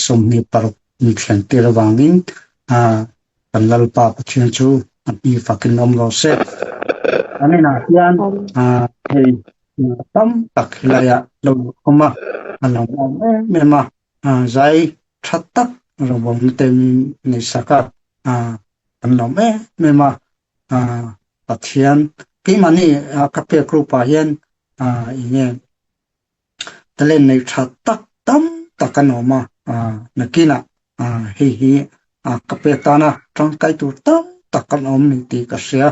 26 min thlen tir avangin kan Lalpa Pathian chu a hmi fakin awm rawh se. Kan inah hian hei tam tak helaiah lo awm a, a lo awm em em a, zai tha tak rawngbawlna te min neihsak a, kan lawm em em a. Pathian keimahni ka pek group-ah hian eng nge talent nei tha tak tam tak an awm a, nakinah hei hi ka pek tana tangkai tur tam tak an awm ni tih ka hria,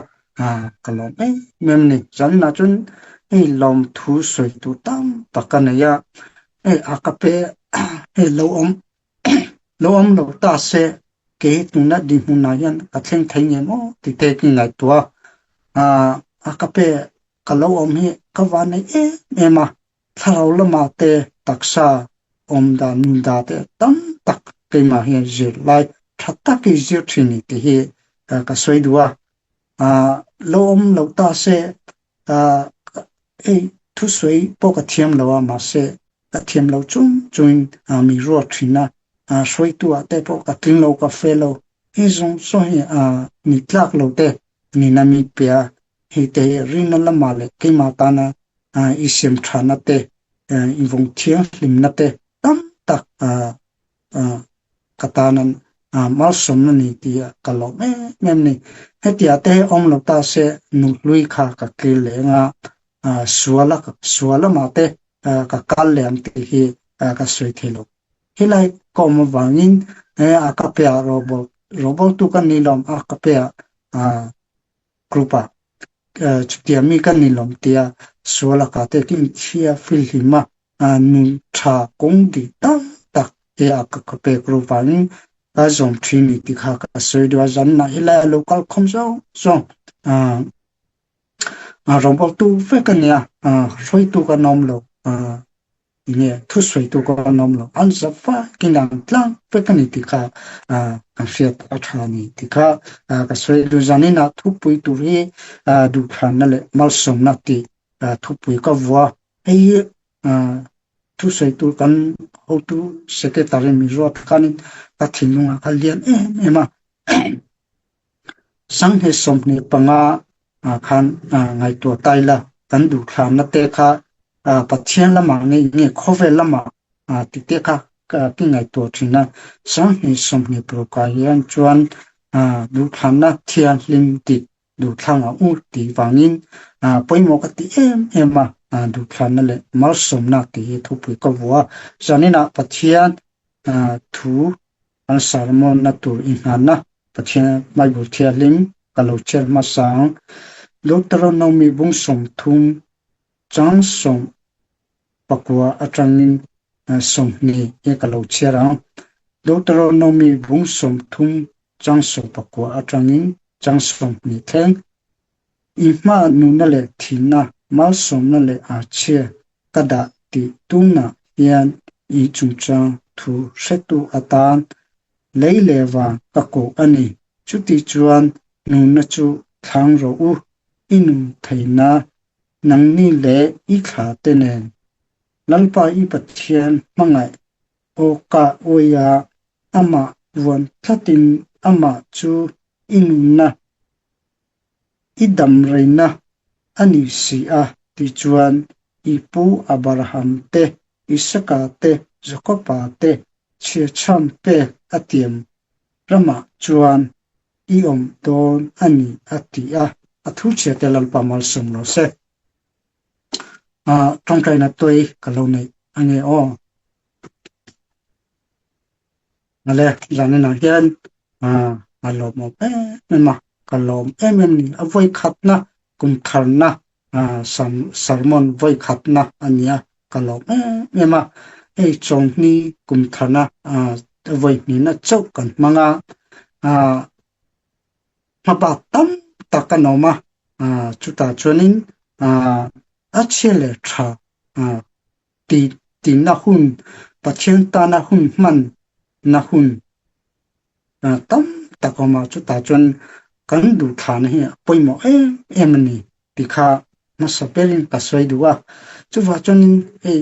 ka lawm em em a ni. Zaninah chuan hei lawmthu sawi tur tam tak ka nei a, hei a ka pe hei lo awm lo awm lo ta se kei tuna dinhmunah hian ka thleng thei ngei maw tih te ka ngaihtuah a, a ka pe Ka lo awm hi ka van nei em em a, thlarau lamah te taksa awm dan nun da te tam tak keimah hian zir lai tha tak i zir thin ni tih hi ka sawi duh a. Lo awm lo ta se hei thusawi pawh ka thiam lo a, mahse ka thiam lo chung chungin mi ruat thin a, hruaitu ah te pawh ka tling lo ka fe lo, hei zawng zawng hi ni tlak lo te nina mi pe a, Hei te hi rinna lamah leh keimah tana i siam thana te, i vawng thianghlimna te tam tak ka tana malsawmna ni tih ka lawm em em ni. Hetiah te hi awm lo ta se nuhlui kha ka kil leh anga suala sual lamah te ka kal leh ang tih hi ka sawi thei lo. Helai ka awm avangin a ka pe ah robot robot tu ka ni lawm a ka pe ah group ah chutia mi kan ni lawm tia sual a ka te kim thia filhlim a nun tha kawng dik tam tak te a ka ka pek ru vangin ka zawm thin ni ti kha ka sawi duh a zan na helai a lo kal khawm zawng zawng rawngbawl tu vek a nia hruaitu kan awm lo. Nge thusawitu ka an awm lo, an za vakin an tlang vek a ni tih kha kan hriat a tha a ni tih kha ka sawi. Duhzaninah thupui tur hi duhthlanna leh malsawmna tih thupui ka vua. Hei hi thusawi tur kan hotu secretary mi ruat khanin ka thinlungah kha lian em em a. Sanghe 25 khan ngaihtuah ta ila, kan duhthlanna te kha Pathian lamah nge nge khawvel lamah tih te kha ka ngaihtuah thin a. Sanghe 26 ah hian chuan duhthlanna thianghlim tih duhthlang a u tih vangin pawimawh ka ti em em a, duhthlanna leh malsawmna tih hi thupui ka vua a. Zaninah Pathian thu An sermon-na tur i hmanna Pathian Bible Thianghlim ka lo chhiar hmasa ang. Deuteronomy bung 30 chang 19 atangin 20 hi ka lo chhiar ang. Deuteronomy bung 30 chang 19 atangin chang 20 thleng. I hma nuna leh thihna, malsawmna leh archhia ka dah tih tunah hian i chungchang thu hretu atan lei leh vang ka koh a ni. Chuti chuan nuna chu thlang rawh u, i nun theihna nangni leh i thla te nen. Lalpa i Pathian hmangaih awkah uaia amah vuan thlatin amah chu i nunna I dam reina a ni si a, tichuan i pu Abraham te, Isaka te, Jakoba te chhiachham pek a tiam ramah chuan i awm dawn a ni a ti a, a thu chhia te Lalpa malsawm lo se. Tawngtaina tawi ka lo neih a nge aw. Ale zaninah hian a lawmawm em em a, ka lawm em em ni. A vawi khatna kum tharna sermon vawi khatna a ni a, ka lawm em em a. Hei chawngni kum tharna vawi hnihna chauh kan hmang a, hmabak tam tak an awm a, chutah chuanin a chhia leh tha Tih tihna hun, Pathian tana hun hmanna hun tam tak a awm a, chutah chuan kan duhthlahna hi a pawimawh em em a ni tih kha hmasa berin ka sawi duh a. Chuvah chuanin hei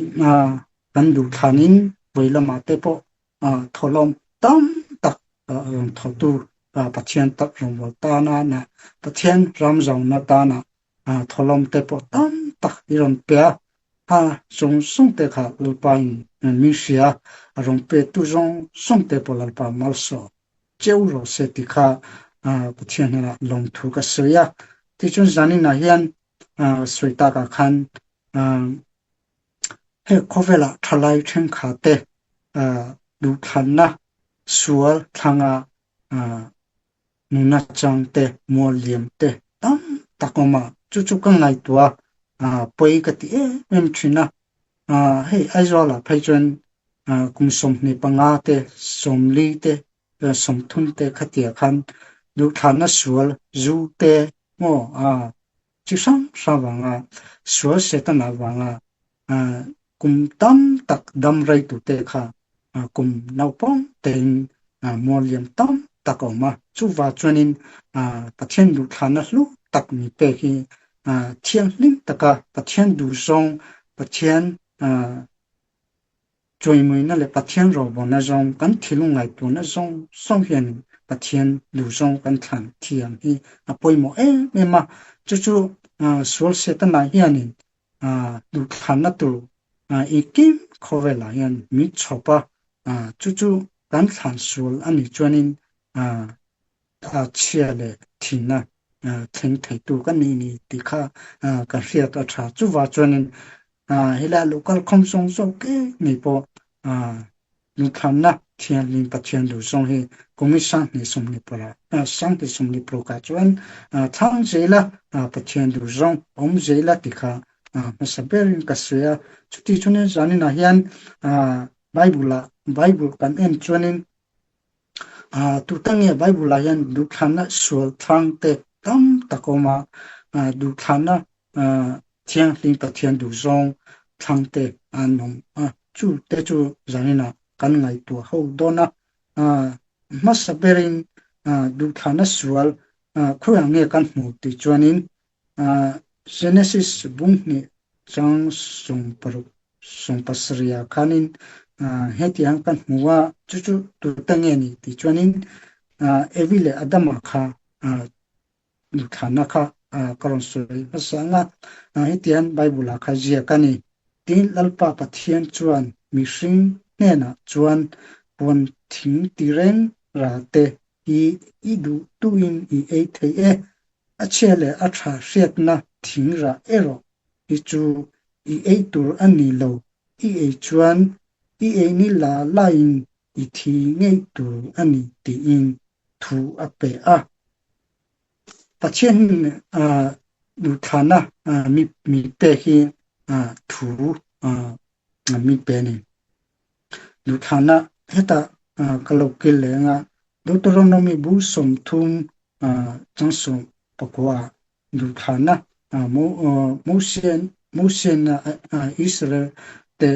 kan duhthlanin vawi lamah te pawh thawhlawm tam tak rawn thawhtu Pathian tak rawngbâwl tana na Pathian ram zauna tana thawhlawm te pawh tam tak i rawn pe a, ha zawng zawng te kha Lalpa in min hria a rawn pe tu zawng zawng te pawh Lalpa malsawm cheu rawh se tih kha Pathian hnenah lawmthu ka sawi a. Tichuan zaninah hian sawi takah khan He khawvelah thalai thenkhat te duhthlanna sual thlanga nuna chang te, mual liam te tam tak awm a, chu chu ka ngaihtuah a, pawi ka ti em em thin a. Hei Aizawlah phei chuan kum 25 te, 40 te, 30 te khatiah khan duhthlanna sual zu te maw Chi hrang hrang vanga sual Setana vanga kum tam tak dam rei tute kha kum naupang tein mual liam tam tak a awm a. Chuva chuanin Pathian duhthlahna hlu tak mi pek hi thianghlim taka Pathian duhzawng, Pathian Chawimuina leh Pathian rawngbawlna zawng kan thilung ngaihtuahna zawng zawng hian Pathian duhzawng kan thlan thiam hi a pawimawh em em a. Chu chu sual Setana hianin duhthlanna tur engkim khawvelah hian min chhawp a, chu chu kan thlan sual a nih chuanin chhia leh thinna thleng theitu ka nih ni tih kha ka hriat a tha. Chuvah chuanin helai local khawm zawng zawng ngei ngei pawh lungthlanna Thianghlim Pathian duh zawng hi kum i 2026 ah chuan thlang zel a, Pathian duh zawng awm zel a tih kha hmasa berin ka sawi a. Chuti chuanin zaninah hian Bible ah Bible kan en chuanin Tuta nge Bible ah hian duhthlanna sual thlang te tam tak a awm a, duhthlanna thianghlim Pathian duhzawng thlang te an awm a, chu te chu zaninah kan ngaihtuah ho dawn a. Hmasa berin duhthlanna sual khawiah nge kan hmuh tih chuanin Genesis bung hnih chang 60 17 ah khanin hetiang kan hmu a, chu chu tute nge ni tih chuanin Evi leh Adama kha duhthlanna kha ka rawn sawi hmasa ang a, hetiang Bible ah kha ziak a ni. Tin, Lalpa Pathian chuan mihring hnenah chuan puan thing tireng ra te hi i duh duhin i ei thei e, a chhia leh a tha hriatna thing rah erawh hi chu i ei tur a ni lo, i ei chuan i ei ni la laiin i thi ngei tur a ni tiin thu a pe a. Pathian duhthlana mi pek hi thu mi pe a ni. Duhthlana hetah ka lo kil leng a, Deuteronomy bu 30 chang 19 duhthlana Mosian Israel te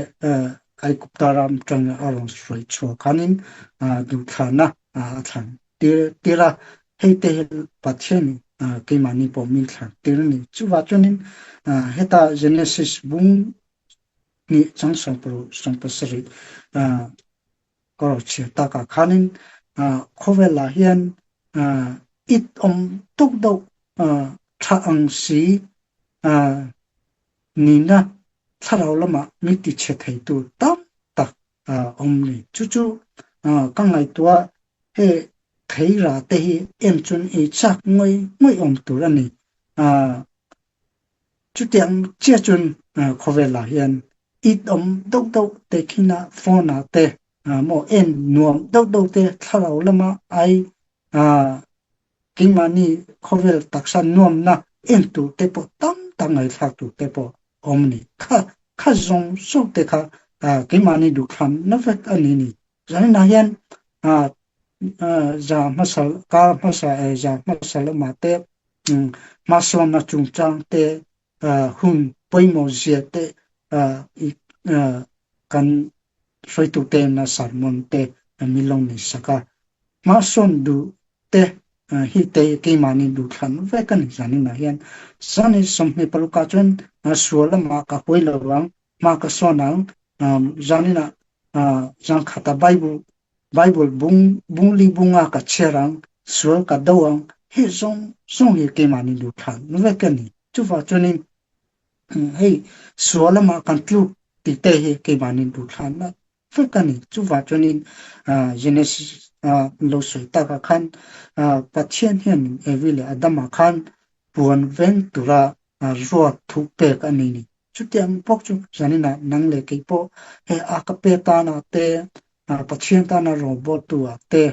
Aigupta ram tang a rawn hruai chhuah khanin duhthlana a thlan tir a, hei te hi Pathian keimahni pawh min thlan tir a ni. Chuvah chuanin heta Genesis bung hnih chang 67 ka rawn chhiar takah khanin khawvelah hian it awm deuh deuh tha ang si nihna thlarau lamah min ti chhe theitu tam tak awm ni. Chu chu ka ngaihtuah he theira te hi em chuan ei chak ngawih ngawih awm tur a ni. Chutiang chiah chuan khawvelah hian it awm deuh deuh te khinah phone ah te maw en nuam deuh deuh te thlarau lama ai keimahni khawvel taksa nuamna en tur te pawh tam tak ngaihthlak tur te pawh awm a ni. Kha kha zawng zawng te kha keimahni duhthlanna vek a ni ni. Zaninah hian za hmasa kar hmasa za hmasa lamah te hmasawnna chungchang te hun pawimawh zia te kan hruaitutena sermon te min lo nei sak a. Hmasawn duh te hi te keimahni duhthlan vek a ni zaninah hian zani 26 ah chuan sual lamah ka huai lo ang, hma ka sawn ang, zaninah zan khata Bible. Bible bung bung li bunga ka chhiar ang, sual ka do ang, hei zawng zawng hi keimahni duhthlan vek a ni. Chuvah chuanin hei sual lamah kan tluk tih te hi keimahni duhthlanna vek a ni. Chuvah chuanin Genesis lo sawi takah khan Pathian hian Evi leh Adama khan puan veng tura ruat thu pek a ni ni. Chutiang bawk chu zaninah nang leh kei pawh he a ka pe tana te, Pathian tana rawngbawltu ah te,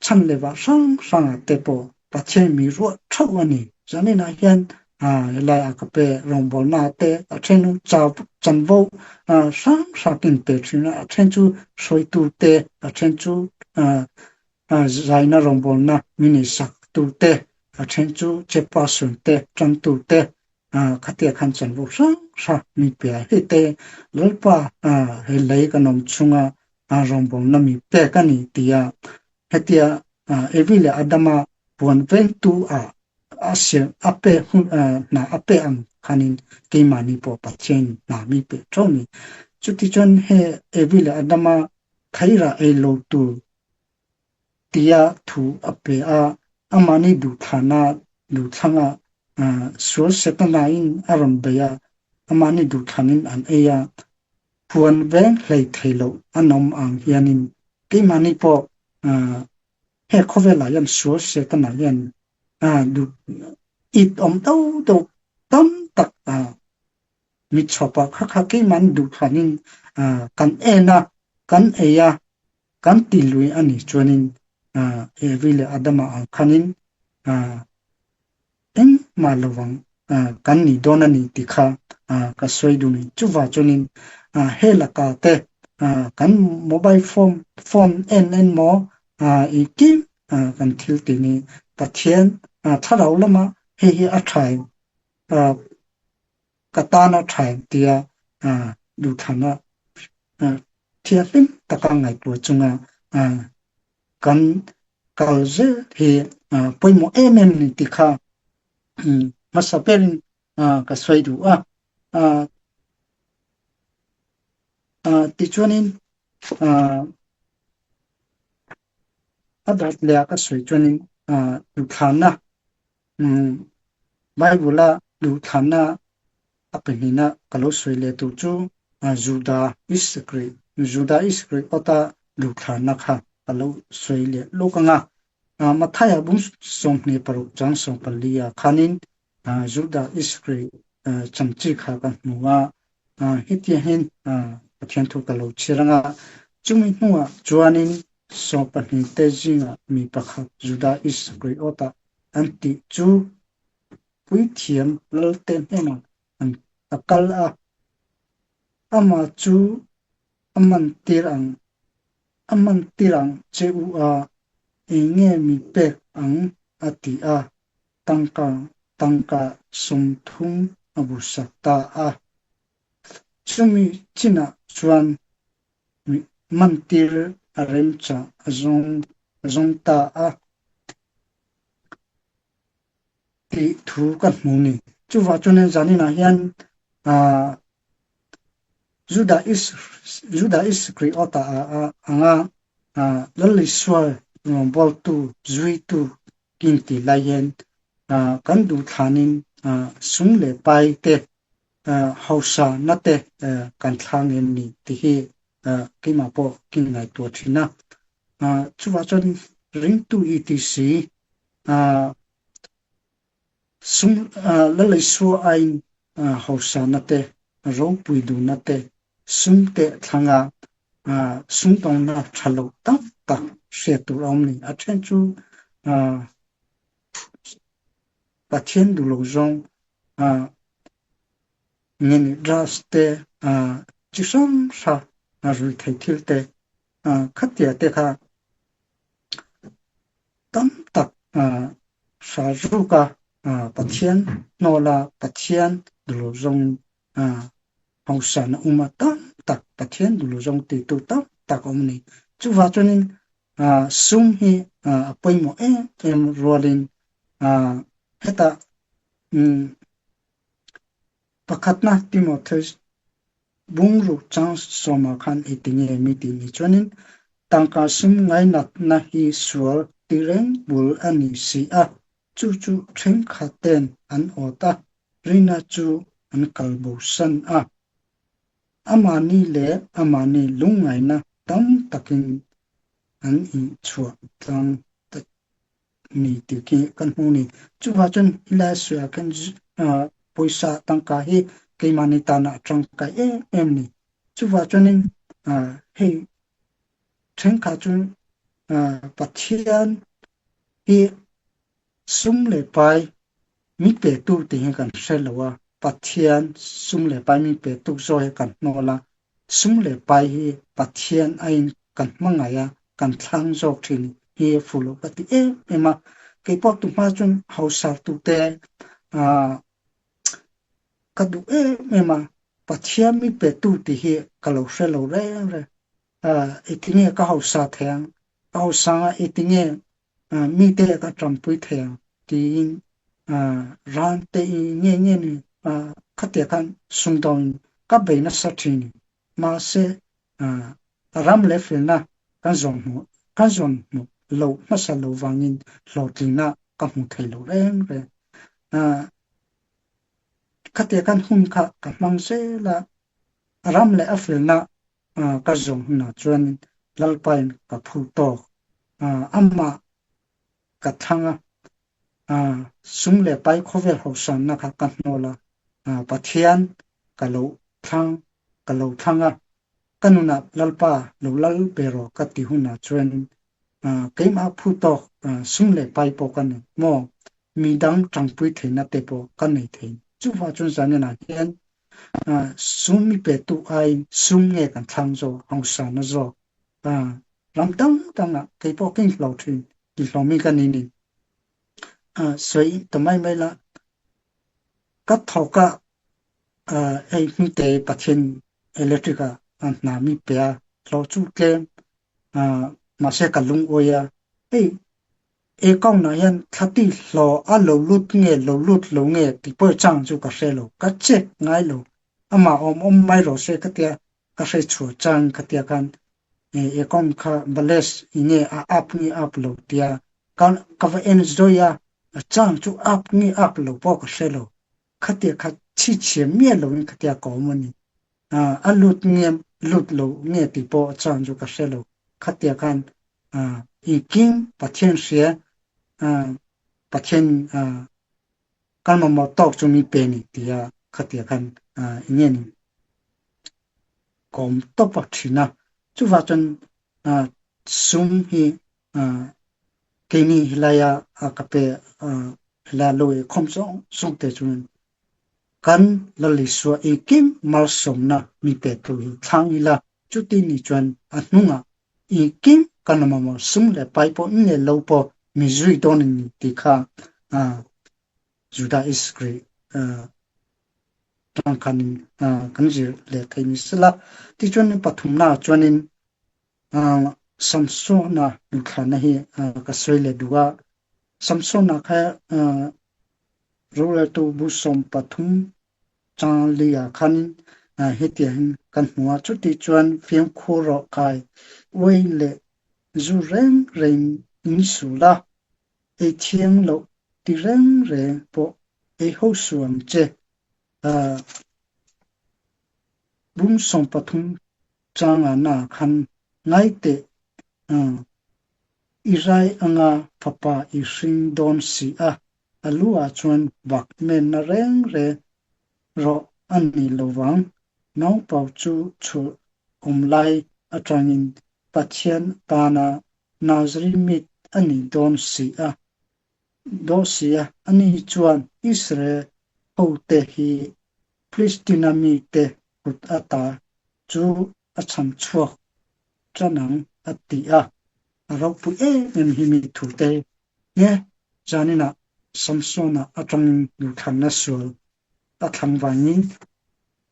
chhan leh vah hrang hrang ah te pawh Pathian mi ruah theuh a ni. Zaninah hian helai a ka pe rawngbawlna ah te a then chu chanvo hrang hrang in pe thin a, a then chu hruaitu te, a then chu zaina rawngbawlna min insak tu te, a then chu chairperson te, tantu te, khatia khan chanvo hrang hrang min pe a. Hei te Lalpa he lei kan awm chhunga rawngbawlna mi pek a ni tia hetia Evi leh Adama puan vengtu ah a siam a pe hun hna a pe ang khanin keimahni pawh Pathian hna mi pe tho ni. Chutichuan he Evi leh Adama thaira ei lo tur tia thu a pe a, amahni duhthlana duhthlanga sual Setana-in a rawn bei a, amahni duhthlanin an ei a, puan veng hlei thei loh an awm ang hianin keimahni pawh he khawvelah hian sual Setana hian duh it awm deuh deuh tam tak mit chhawpah kha kha keimahni duhthlanin kan en a, kan ei a, Kan ti lui a nih chuanin Evi leh Adama ang khanin engmah lovang kan nih dawn a ni tih kha ka sawi duh ni. Chuvah chuanin he laka te kan mobile phone phone en en maw engkim kan thil tih ni Pathian thlarau lama hei hi a tha em ka tana tha em tia duhthlanna thianghlim taka ngaihtuah chunga kan kal zel hi pawimawh em em ni tih kha hmasa berin ka sawi duh a. Tichuanin a dawt leh a ka sawi chuanin duhthlanna Bible-a duhthlanna a pahnihna ka lo sawi leh tur chu Juda Isakri, Juda Iskariot-a duhthlanna kha ka lo sawi leh lawk ang a. Mathaia bung 26 chang 14 ah khanin Juda Iskari chamchi kha ka hmu a, hetiang hian Pathian thu ka lo chhiar ang a. Chumi hnuah chuanin 12 te zingah mi pakhat Juda Iskariot-a an tih chu puithiam lalte hnenah an a kal a, amah chu a mantir ang a mantir ang che u a, eng nge mi pek ang a ti a, tangka tangka 30 a busak ta a. Chumi chinah chuan mantir a remchah a zawng a zawng ta a. Tih thu ka hmu ni. Chuvah chuanin zaninah hian Juda is Juda Iskariota anga Lal Isua rawngbawltu, zuitu kin tih lai hian kan duhthlanin sum leh pai te, hausa na te kan thlang em ni tih hi keimah pawh kin ngaihtuah thin a. Chuvah chuan ringtu etc. Sum Lal Isua aiin hausana te, ropui duhna te, sum teh thlanga sumdawngna tha lo tak tak hriat tur a awm ni. A then chu Pathian duh lo zawng nge ni drugs te chi hrang hrang ruihtheih thil te khatia te kha Tam tak hraruka Pathian hnawla Pathian duhlo zawng hausan a awm a, tam tak Pathian duhlo zawng titu tam tak a awm a ni. Chuvah chuanin sum hi a pawimawh em em rualin hetah pakhatna Timotheus. Bungruk chang sawmah khan ei ti nge mi tih ni chuanin tangka sum ngainatna hi sual ti reng bul a ni si a, chu chu thenkhat ten an awt a, rina chu an kal bosan a. Amahni leh amahni lungngaihna tam takin an inchhuah tlang ta ni tih khi kan hmu ni. Chuvah chuan helai sawiah khian pawisa tangka hi keimahni tana a tangkai em em ni. Chuvah chuanin hei thenkhat chu Pathian hi Sum leh pai min pe tu tih hi kan hre lo a, Pathian sum leh pai min pe tuk zawk hi kan hnawl a, sum leh pai hi Pathian aiin kan hmangaih a, kan thlang zawk thin hi a fuh loh ka ti em em a. Keipawh tuhma chuan hausa tute ah ka duh em em a, Pathian min pe tu tih hi ka lo hre lo reng reng. Ah engtinge ka hausa thei ang, ka hausa anga engtinge mite ka tanpui thei ang tiin ran te i nge nge ni khatia khan sumdawngin ka bei nasa thin ni. Mahse ram leh felna kan zawn hmuh kan zawn hmuh loh hmasa lo vangin hlawhtlinna ka hmu thei lo reng reng. Khatia khan hun kha ka hmang zel a, ram leh a felna ka zawng hunah chuan Lalpain ka phu tawk. Amah ka thlang a, sum leh pai khawvel hausanna kha ka hnawl a, Pathian ka lo thlang ka lo thlang a, ka nunah Lalpa lo lal be rawh ka ti hunah chuan keimah phu tawk sum leh pai pawh ka nei maw? Midang tangpui theihna te pawh ka nei thei. Chuvang chuan zaninah hian Sum i petu aiin sum nge kan thlang zawk, hausa na zawk. Ram dang dangah kei pawh ka inhlo thin, inhlawmi ka ni ni. Sawi ta mai mai la, ka thawk a hei hmingte Pathian electric a hna mi pe a, hlawh chu tlem mahse ka lungawi a, hei Account ah hian thla ti hlawh a lo lut nge lo lut lo nge tih pawh chang chu ka hre lo, ka check ngai lo. Amah awm awm mai rawh se ka tia ka hre chhuah chang ka tia khan account kha balance nge a up nge up lo tia ka ka va en zawi a, a chang chu up nge up lo pawh ka hre lo. Khatia kha chhichhiam miah lo in khatia ka awm a ni. A lut nge lut lo nge tih pawh chang chu ka hre lo. Khatia khan Engkim Pathian hria, Pathian kan mamawh tawk chu min pe ni tia khatia khan enge ni ka awm tawp a thin a. Chuvah chuan sum hi keini helaia ka pe helai lo i khawm zawng zawng te chuan kan Lal Isua engkim malsawmna min pe tu hi thlang ila chuti ni chuan a hnungah Engkim kan mamawh sum leh pai pawh in leh lo pawh mi zui dawn a ni tih kha Juda Isakri tang khanin kan zir leh thei ni sela. Tichuan pathumnaah chuanin Samsona inthlahna hi ka sawi leh duh a. Samsona kha roreltu bu 13 Changlia khanin hetiangin kan hmu a, chuti chuan fimkhur rawh kai uai leh zu reng reng in sul a, ei thiang loh ti reng reng pawh ei ho su ang che. Bung 13 changa na khan ngai teh i rai anga fapa i hring dawn si a, A lu ah chuan vak menna reng reng rawh a ni lo vang. Naupau chu chhulh awm lai atangin Pathian tana Nazri mit a ni dawn si a. Daw si a, ani chuan Israel hote hi Palestina mite kut ata chu a chhan chhuak tan ang a ti a. A ropui em em hi mi thute nge zaninah Samsona atangin duhthlanna sual a thlang vangin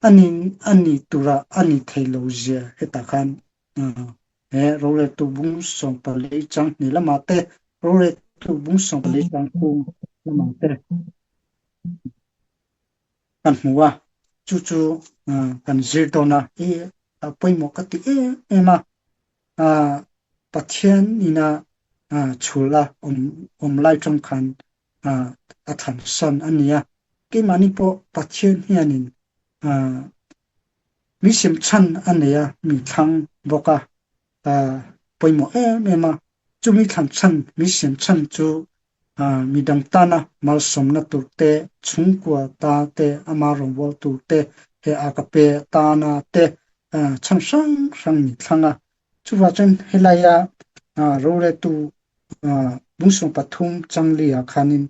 ani ani tura a ni thei lo zia hetah khan he roreltu bung 14 chang hnih lamah te roreltu bung 14 chang thum lamah te kan hmu a chu chu. kan zir dawn a, i pawimawh ka ti em em a. Pathian ina chhul a awm lai tang khan a thlansan a ni a. Keimahni pawh Pathian hianin mi sem chhan a nei a, mi thlang bawk a, pawimawh em em a. Chumi thlan chhan, mi sem chhan chu midang tana malsawmna tur te, chhungkua ta te, ama rawngbâwl tur te, he a ka pe tana te chhan hrang hrang ni thlang a. Chuvah chuan helaia roreltu bungsawm pathum changli ah khanin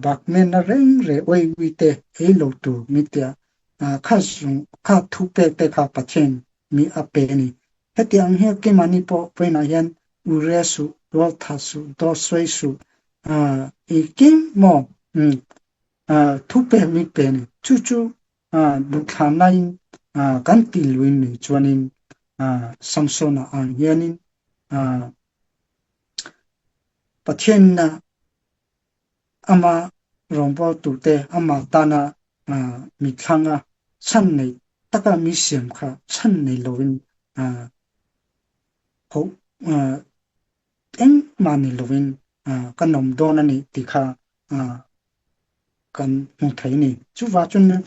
bakmenna reng reh uai te ei lo tur min tia kha zawng kha thu pek te kha Pathian mi a pe a ni. Heti ang hian keimahni pawh vawiinah hian ure suh, rualtha suh, dawt sawi suh engkim maw thu pek min pe a ni. Chu chu duhthlannain kan ti luin ni chuanin Samsona ang hianin Pathianna ama rawngbâwl turte amah tana mi thlanga chhan nei taka mi siam kha chhan nei loin hoh engmah ni loin kan awm dawn a ni tih kha kan hmu thei a ni. Chuvah chuan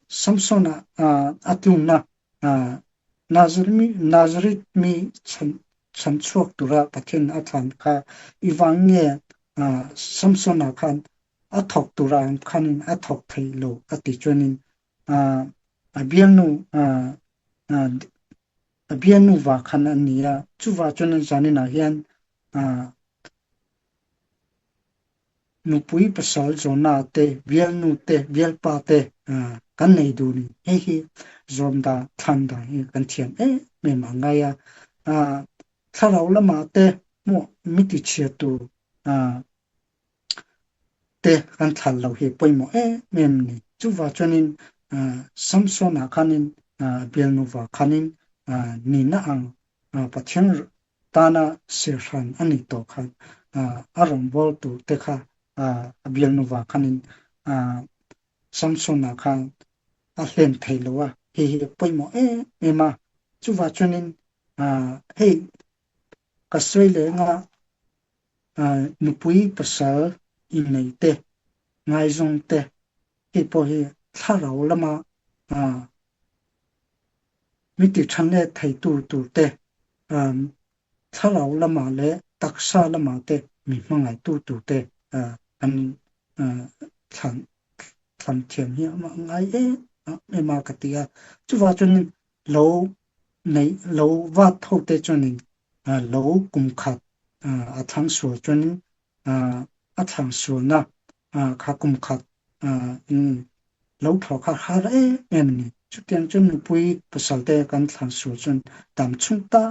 Samsona a tlumna Nazareth mi chhan chhuak tura Pathian a thlan kha i vang nge Samsona khan a thawk tura ang khanin a thawk thei lo a ti chuanin a bialnu a bialnu va khan a ni a. Chuvah chuan zaninah hian Nupui pasal Jonah te, bialnu te, bialpa te kan nei duh ni. Hei hi zawm dan, thlan dan hi kan thiam em em a ngai a. Thlarau lamah te hmuh mi tichhia tur te kan thlan lo hi pawimawh em em a ni. Chuvah chuanin Samsona khanin bialnu vah khanin nihna ang Pathian tana sirhran a nih tawh khan a rawngbâwl tur te kha a bialnu vang khanin Samsona khan a hlen thei lo a, hei hi a pawimawh em em a. Chuvah chuanin hei ka sawi leh anga nupui pasal innei te, ngaizawng te hei pawh hi thlarau lama Mi ti tha let theitu tur te, thlarau lamah leh taksa lamah te mi hmangaihtu tur te an thlan thlan thiam hi a ngai em em a ka ti a. Chuvang chuanin lo neih lo vat ho te chuanin lo kum khat a thlang sual chuanin a thlang sualna kha kum khat lo thlawh kha har em em a ni. Chutiang chu nupui pasal te kan thlan sual chuan dam chhung ta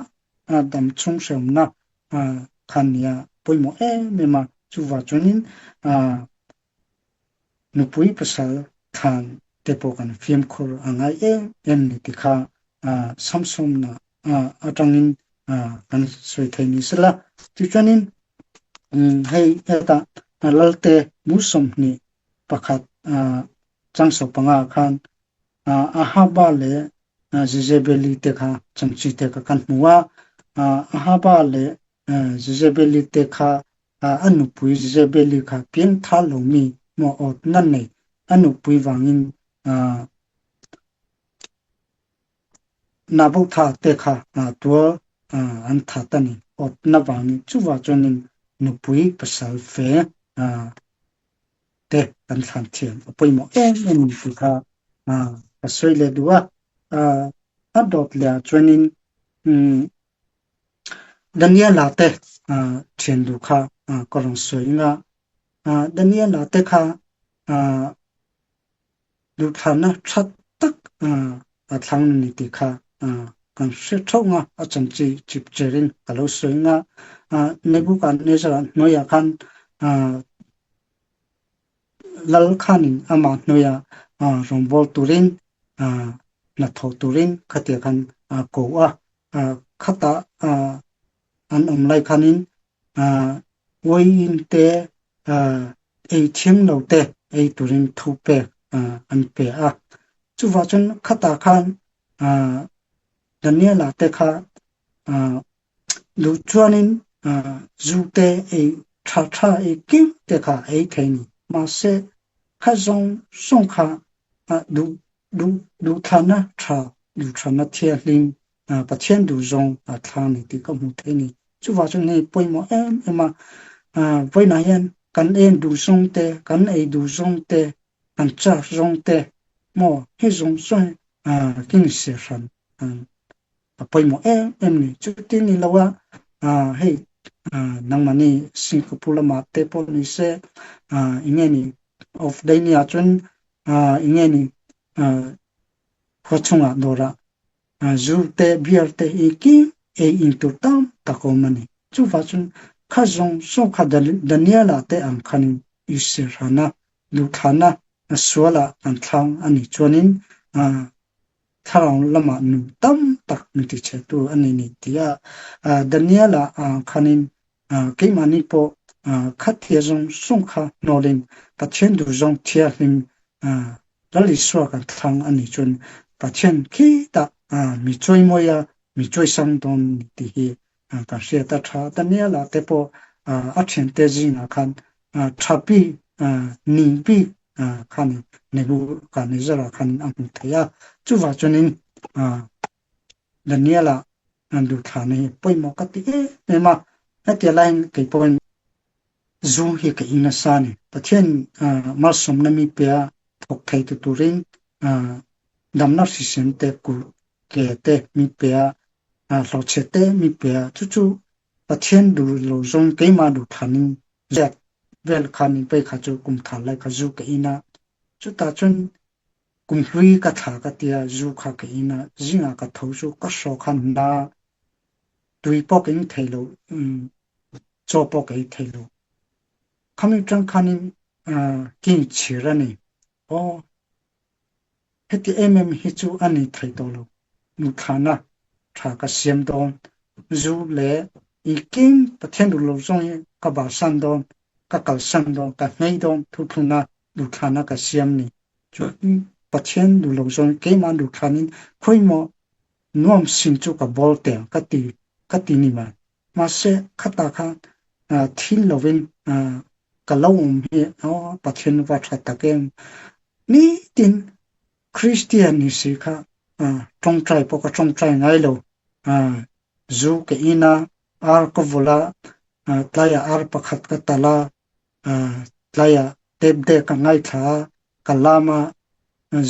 dam chhung hrehawmna kha nia pawimawh em em a. Chuvah chuanin nupui pasal thlan te pawh kan fimkhur a ngai em em ni ti kha Samsona atangin kan sawi thei ni sela. Tichuanin hei hetah Lalte mu 21 changso panga khan Ahaba leh Jezebeli te kha changchi te kha kan hmu a. Ahaba leh Jezebeli te kha a nupui Jezebeli kha piangthar lomi maw awtna nei a nupui vangin Nabotha te kha tual an that a ni. Awtna vangin chuvah chuanin nupui pasal fe te kan thlan thiam a pawimawh em em a ni tih kha ka sawi leh duh a. A dawt leh ah chuanin Daniela te thian duh kha ka rawn sawi anga Daniela te kha Duhthlanna tha tak a thlang a ni tih kha kan hre theuh nga, a chanchi chip cherin ka lo sawi nga. Nebuchadnezzar hnuaiah khan lal khanin amah hnuaia rawngbâwl turin hnathawh turin khatia khan a ko a. Khatah an awm lai khanin uaiin te ei thiam lo te ei turin thu pek an pe a. Chuvah chuan khatah khan Daniela te kha duh chuanin zu te ei tha tha ei kim te kha ei thei ni. Mahse kha zawng zawng kha duh duh duhthlanna tha duhthlanna thianghlim Pathian duh zawng a thlang ni tih ka hmu thei ni. Chuvah chuan hei pawimawh em em a, vawiinah hian kan en duh zawng te, kan ei duh zawng te, kan chak zawng te maw hei zawng zawng hi king se hran a pawimawh em em ni. Chutin ni lo a, hei nangmahni Singapore lamah te pawh ni se eng nge ni off day ni ah chuan eng nge ni khua chungah dawrah zu te beer te hi ki ei in tur tam tak awm a ni. Chuvah chuan kha zawng zawng kha Daniela te ang khanin i sirhana duhthlanna sualah kan thlang a nih chuanin thlarau lamah nun tam tak min tichhetu a ni ni tia Daniela ang khanin keimahni pawh khatia zawng zawng kha hnawlin Pathian duh zawng thianghlim Lal Isua kan thlang a nih chuan Pathian khitah mi chawimawi a, mi chawisang dawn ni tih hi kan hriat a tha. Daniela te pawh a thiante zingah khan tha bik, ning bik khan Nebuchadnezzar-a khan a hmu thei a. Chuvah chuanin Daniela duhthlanna hi pawimawh ka ti em em a, hetiang laiin kei pawhin zu hi ka in nasa a ni. Pathian malsawmna mi pia thawk thei tu turin damna hrisel te kulh ke te mi pia hlawhchhe te mi pia chu chu Pathian duh lo zawng keimah duhthlanin ziak vel khan in pei kha chu kum thar lai kha zu ka in a, chutah chuan Kum hlui ka thla ka tia zu kha ka in a, zingah ka tho chu ka hraw khan na tui pawh ka in thei lo, chaw pawh ka ei thei lo. Khami tang khanin ka inchhir a ni. Aw, heti em em hi chu a ni thei tawh lo. Nuthlana tha ka siam dawn, zu leh engkim Pathian duh lo zawng hi ka balsan dawn, ka kalsan dawn, ka hnei dawn thuthluna duhthlana ka siam ni. Chuan Pathian duh lo zawng keimah duhthlanin khawimaw nuam sin chu ka bawl teh ang ka ti ka ti ni mai. Mahse khatah khan thil lovin ka lo awm hi aw Pathian va tha tak em. Nitin Kristian ni si kha tawngtai pawh ka tawngtai ngai lo. Zu ka in a, ar ka vulh a, tlaiah ar pakhat ka talh a, Tlaiah tep dek ka ngaithla a, ka lam a,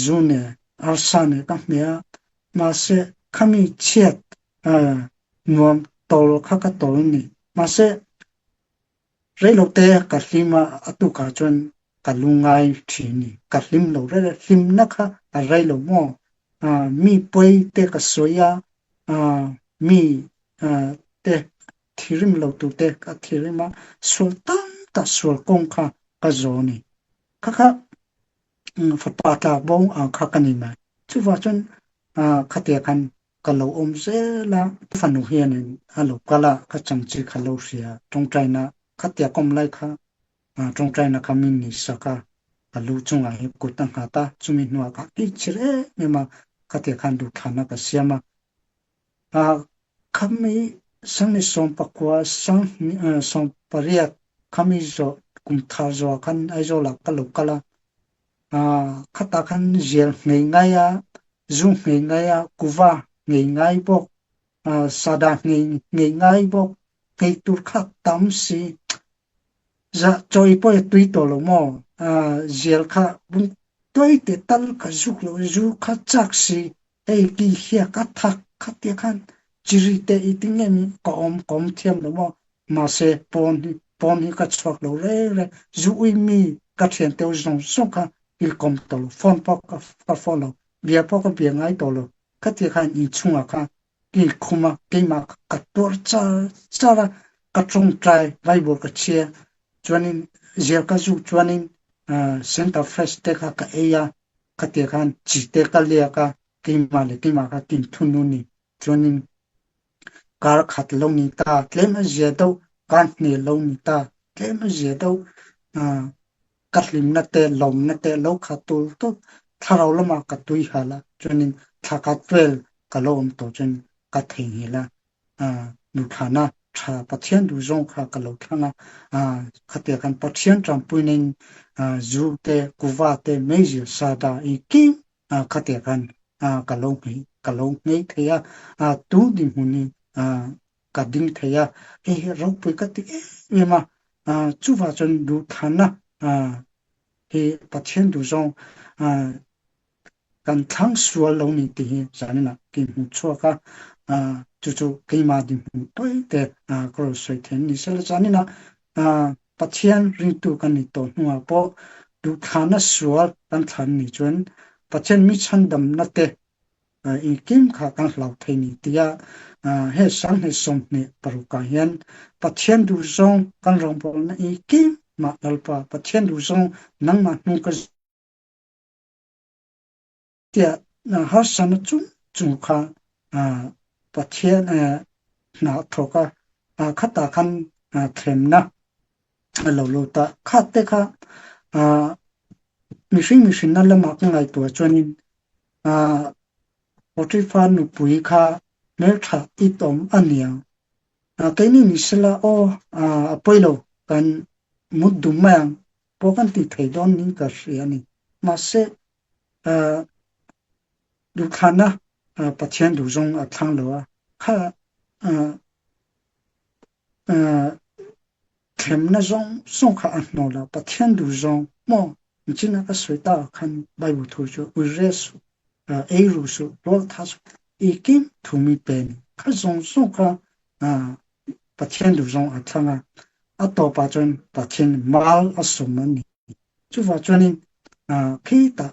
zu ne arsa ne ka hmeh a, mahse khami chhiat nuam tawl kha ka tawl a ni. Mahse reilote ka hlim a, a tukah chuan ka lungngai thin a ni. Ka hlim lo reng reng, hlimna kha a rei lo maw? Mi pawi te ka sawi a, mi te Thirim lo tute ka thirim a, sual tam tak sual kawng kha ka zaw a ni. Kha kha fapa tlak bo ang kha ka ni mai. Chuvah chuan khatia khan ka lo awm zel a, fanu hianin a lo kal a, ka changchi kha lo hria, tawngtaina khatia ka awm lai kha tawngtaina kha min ni sak a, ka lu chungah hi kut a nghat a, chumi hnuah ka inchhir em em a, khatia khan duhthlanna ka siam a. Khami sangni 19 18 khami zawh kum thar zawhah khan Aizawlah ka lo kal a, khatah khan zial nghei ngai a, zu nghei ngai a, kuva nghei ngai bawk, sada nghei nghei ngai bawk, nghei tur kha tam si. Zah chawi pawh i tui tawh lo maw? Zial kha bung tuai te tal ka zuk lo, zu kha chak si, hei ki hiak a thak kha tia khan chiri te i ti nge mi ka awm ka awm thiam lo maw? Mahse pawn hi pawn hi ka chhuak lo reng reng, zu ui mi ka thian teuh zawng zawng kha ilkawm tawh lo, phone pawh ka ka phone lo, bia pawh ka bia ngai tawh lo, khatia khan inchhungah khan Ki khuma keimah ka tuar char char a, ka tawngtai Bible ka chhia chuanin zial ka zuk chuanin center fresh te kha ka ei a, khatia khan chi te ka liak a, keimah leh keimah kha kin thun ni chuanin kar khat lo ni ta tlem a zia deuh, kar hnih lo ni ta tlem a zia deuh, ka hlimna te lawmna te lo khat tul tul. thlarau lamah ka tui hal a, chuanin thla khat vel ka lo awm tawh chuan ka theihnghilh a, Nuthana tha Pathian duh zawng kha ka lo thlang a, khatia khan Pathian tanpuinin zu te, kuva te, meizial sada engkim khatia khan ka lo nghei ka lo nghei thei a, tun dinhmun hi ka ding thei a, hei hi ropui ka ti em em a, chuvah chuan Nuthana hi Pathian duh zawng Kan thlang sual lo ni tih hi zaninah kei hmuh chhuak a, chu chu keimah dinhmun tawi te ka rawn sawi thei a ni. Sela zaninah Pathian ringtu kan ni tawh hnuah pawh duhthlanna sual kan thlan ni chuan Pathian mi chhandamna te engkim kha kan hlau thei ni tia he Sanghnih 26 ah hian Pathian duhzawng kan rawngbawlna engkim mah Lalpa Pathian duhzawng nangmah hnung ka Tiah harsatna chung chung kha Pathian hna thawk a, khatah khan thlemna a lo lut a. Kha te kha mihring mihrinna lamah ka ngaihtuah chuanin Potiphar nupui kha hmeltha itawm a niang. Keini ni sela aw a pawi lo kan mut dum mai ang pawh kan tih thei dawn niin ka hria a ni. Mahse, duhthlanna Pathian duh zawng a thlang lo a, kha thlemna zawng zawng kha a hnawl a, Pathian duh zawng maw nichin a ka sawi ta khan Bible thu chu uire suh, ei ru suh, rual tha suh, ikim thu mi pe ni. Kha zawng zawng kha Pathian duh zawng a thlang a, a tawpah chuan Pathian mal a sawm a ni. Chuvah chuanin khitah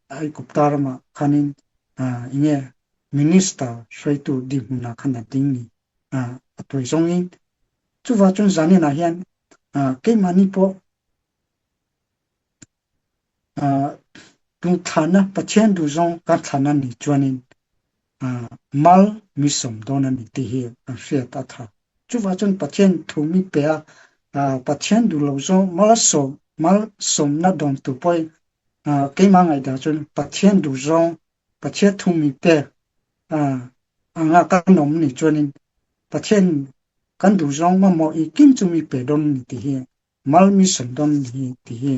Aigupta ramah khanin enge minister hruaitu dinhmunah khan a ding ni a tawi zawngin. Chuvah chuan zaninah hian keimahni pawh Duhthlahna, Pathian duhzawng kan thlan a nih chuanin mal mi sawm dawn a ni tih hi kan hriat a tha. Chuvah chuan Pathian thu mi pe a, Pathian duh lo zawng mal sawm, mal sawmna dawn tur pawhin keimah ngaihdan chuan Pathian duhzawng, Pathian thu mi pek anga kan awm nih chuanin Pathian kan duhzawng mamawh engkim chu mi pe dawn a ni tih hi Mal mi sawm dawn hi tih hi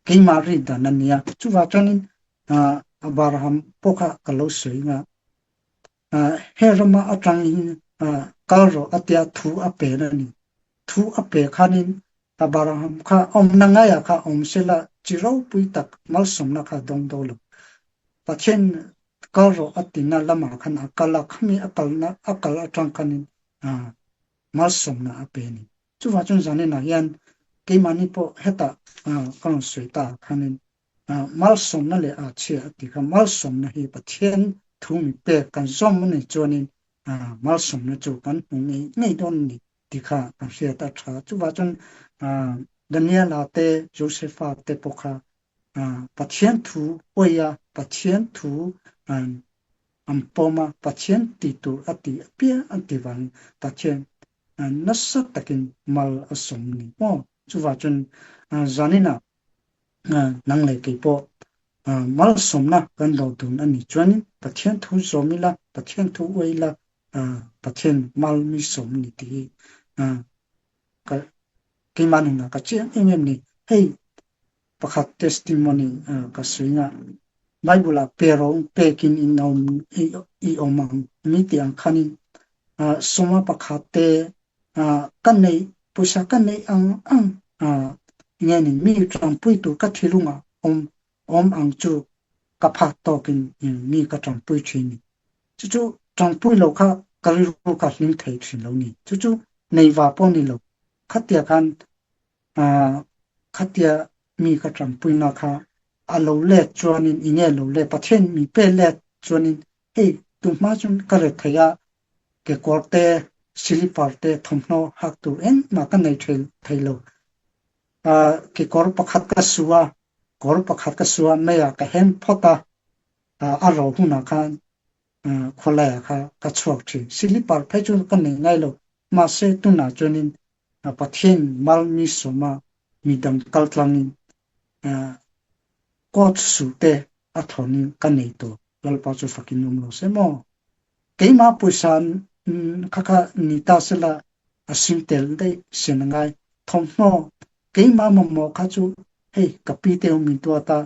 keimah ri dan a nia. Chuvah chuanin Abraham pawh kha ka lo sawi nga, he rama atangin kal rawh a tia thu a pe a ni. Thu a pe khanin Abraham kha awmna ngaiah kha awm sela chi ropui tak malsawmna kha dawng dawn lo. Pathian kal rawh a tina lamah khan a kal a, khami a kalna a kal atang khanin malsawmna a pe a ni. Chuvah chuan zaninah hian keimahni pawh hetah ka rawn sawi ta khanin malsawmna leh a chhia a ti kha malsawmna hi Pathian thu mi pek kan zawm a nih chuanin malsawmna chu kan hmu ngei ngei dawn a ni tih kha kan hriat a tha. Chuvah chuan Daniela te Josepha te pawh kha Pathian thu awia Pathian thu an pawm a, Pathian tih tur a ti apiang an ti vangin Pathian nasa takin mal a sawm ni maw? Chuvah chuan zaninah nang leh kei pawh malsawmna kan lo dun a nih chuanin Pathian thu zawm ila, Pathian thu uai ila, Pathian mal mi sawm a ni tih hi ka keimah nunah ka chiang em em ni. Hei Pakhat testimony ka sawi nga, Bible ah pe rawh pekin in awm i awm ang mi tih ang khanin sawma pakhat te ka neih pawisa ka neih ang ang nge ni mi tanpui tur ka thilungah awm awm ang chu ka phak tawkin mi ka tanpui thin ni. Chu chu tanpui lo kha ka rilru kha hlim thei thin lo ni. Chu chu nei va pawh ni lo. Khatia khan Khatia mi ka tanpuina kha a lo let chuanin i nge lo let Pathian mi pe let chuanin hei tunhma chuan ka ret thei a, kekawr te, silipar te, thawmhnaw hak tur engmah ka nei thei thei lo. Kekawr pakhat ka su a, kawr pakhat ka su a, meiah ka hem phawt a, a ro hunah khan khawlaiah kha ka chhuak thin. Silipar phei chu ka nei ngai lo, mahse tunah chuanin Pathian mal mi sawma midang kaltlangin. Coat suit te a thlawnin ka nei tawh Lalpa chu fakin awm lo se maw? Keimah pawisa kha kha ni ta sela a sim tel daih sen a ngai. Thawmhnaw keimah mamawh kha chu hei ka pi te ho min tuat a,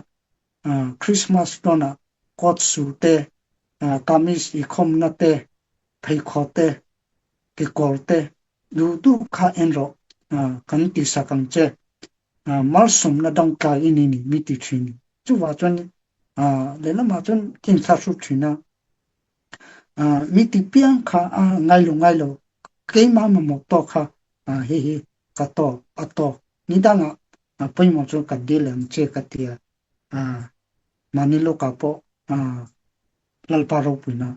Christmas dawnah coat suit te, kamis ikhawmna te, pheikhawk te, kekawr te duh duh kha en rawh kan tihsak ang che. Malsawmna dangtlai i ni ni mi ti thin. Chuvah chuan lehlamah chuan ka inthlahruk thin a, mi ti piang kha a ngai lo ngai lo keimah mamawh tawk kha hei hi ka tawk a tawk ni dangah pawimawh chu ka dil ang che ka ti a, mahni lawkah pawh Lalpa ropuina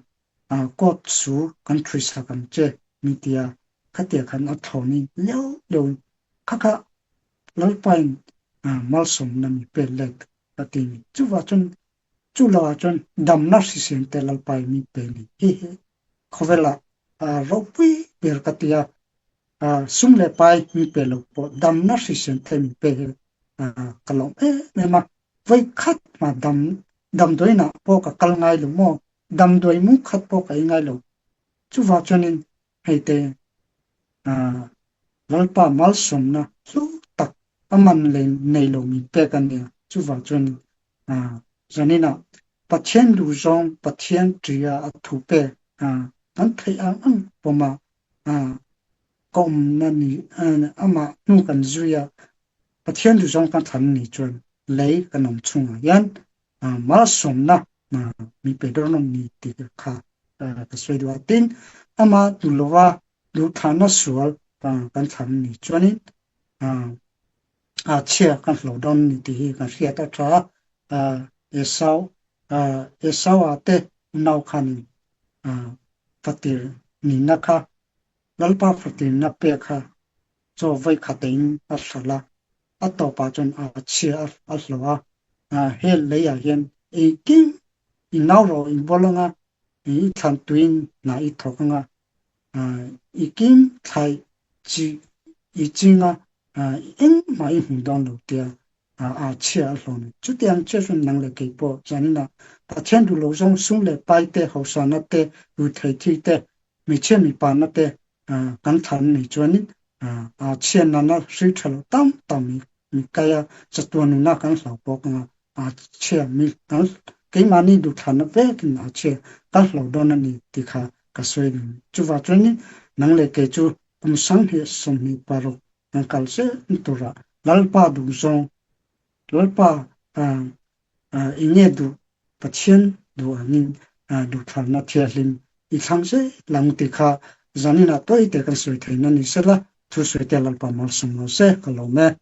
court chu kan ṭhuisak ang che mi ti a, khatia khan a thlawn in leuh leuh in kha kha Lalpain malsawmna mi pek let ka ti ni. Chuvah chuan chu lohah chuan damna hrisel te Lalpain mi pe ni. Hi hi khawvelah ropui ber ka ti a, sum leh pai mi pe lo pawh damna hrisel te mi pe hi ka lawm em em a. Vawikhat hma dam damdawiinah pawh ka kal ngai lo maw? Damdawi mu khat pawh ka ei ngai lo. Chuvah chuanin hei te Lalpa malsawmna hlu tak a man leh nei lo min pek a nia. Chuvah chuanin zaninah Pathian duhzawng Pathian tia a thu pek kan theih ang ang pawma ka awmna ni amah hnu kan zui a, Pathian duhzawng kan thlan ni chuan lei kan awm chhungah hian malsawmna mi pe dawn awm ni tih kha ka sawi duh a. Tin, amah duh lova duhthlanna sual kan thlan ni chuanin chhia kan hloh dawn ni tih hi kan hriat a tha a. Esau Esau-a te unau khanin fatir nihna kha Lalpa fatirna pek kha chaw vawi khatein a hralh a, a tawpah chuan a chhia a hlawh a, he leiah hian engkim i nau rawh i bawl anga, i thlan tuiin hna i thawk anga, i kim thlai chi i ching a, engmah i hmu dawn lo tia a chhia a hlawh a ni. Chutiang chiah chuan nang leh kei pawh zaninah Pathian duh loh zawng sum leh pai te, hauhsana te, ruihtheihthil te, hmeichhia mipana te kan thlan ni chuanin a chhiat nana hrui tha lo tam tam mi kai a, chatuan nuna kan hlau bawk anga a chhia mi kan keimahni duhthlanna vekin a chhia kan hlau dawn a ni tih kha ka sawi duh. Chuvah chuanin nang leh kei chu kum 2026 kan kal zel turah Lalpa duhzawng Lalpa i nge duh Pathian duh angin duhthalna thianghlim i thlang zel ang tih kha zaninah tawite kan sawi theihna ni sela, thusawi te Lalpa malsawm lo se ka lawm e.